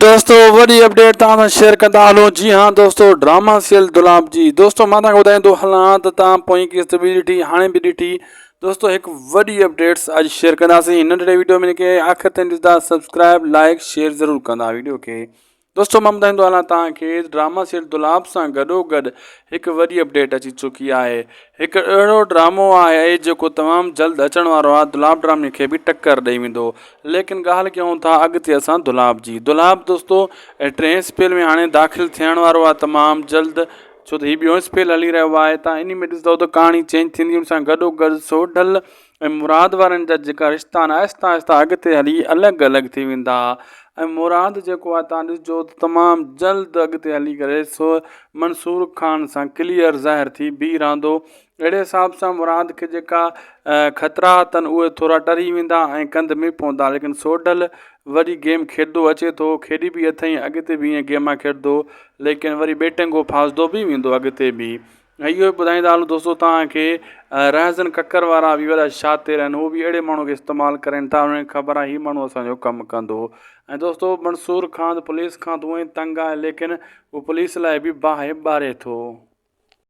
دوستو وڏي اپڊيٽ توهان سان شيئر ڪندا هلون جي ها دوستو ڊراما سيل دولاب جي دوستو مان توهان کي ٻڌائيندو هلان ته توهان پوئين قسط به ڏٺي هاڻي به ڏٺي دوستو هڪ وڏي اپڊيٽس اڄ شيئر ڪنداسين هن ننڍڙي ويڊيو ۾ کي آخر تائين ڏسندا سبسڪرائب لائڪ شيئر ضرور ڪندا ويڊيو کي دوستو مان ٻڌائيندو هلان توهان کي ڊراما سيل دولاب سان گڏو گڏ هڪ وڏي اپڊيٽ اچي چڪي آهي هڪ اهڙو ڊرامو آهي جيڪو تمام جلد اچڻ وارو آهي دولاب ڊرامي کي به ٽڪر ڏئي ويندو ليڪن ڳالهه ڪيون ٿا اڳتي اسان دولاب جي دولاب دوستو ٽئين اسپيل ۾ هاڻي داخل ٿيڻ وارو آهي تمام جلد ڇو ته هي ٻيو اسپيل هلي رهيو آهي تان انهي ۾ ڏسندو ته ڪهاڻي چينج ٿيندي ان سان گڏو گڏ سوڍل ۽ مراد وارن جا جيڪا رشتا آهن آهستي آهستي اڳتي هلي الڳ الڳ ٿي ويندا ۽ مراد جيڪو آهي تان ڏسجو ته تمام جلد اڳتي هلي ڪري سو منصور خان سان ڪليئر ظاهر ٿي بيهي رهندو اهڙي حساب سان مراد کي جيڪا خطرا اٿن اهي ٿورا ٽري ويندا ۽ ڪنڌ ۾ پوندا ليڪن سوڍل وڏي گيم کيڏندو اچي ٿو کيڏي به اٿئي اڳتي به ائين گيما کيڏندو ليڪن وري ٻي ٽنگو ڦاسندو به ويندو اڳتي به ۽ اهو به ٻڌائيندا هلون دوستو توهان کي رهزن ڪڪر وارا به وڏا شاطر آهن هو به اهڙي ماڻهو کي استعمال ڪرين ٿا انهن کي خبر آهي هي ماڻهو اسان جو ڪم ڪندو ۽ دوستو منصور خان پوليس کان ته هونئن تنگ آهي ليڪن هو پوليس لاء به باهه ٻاري ٿو.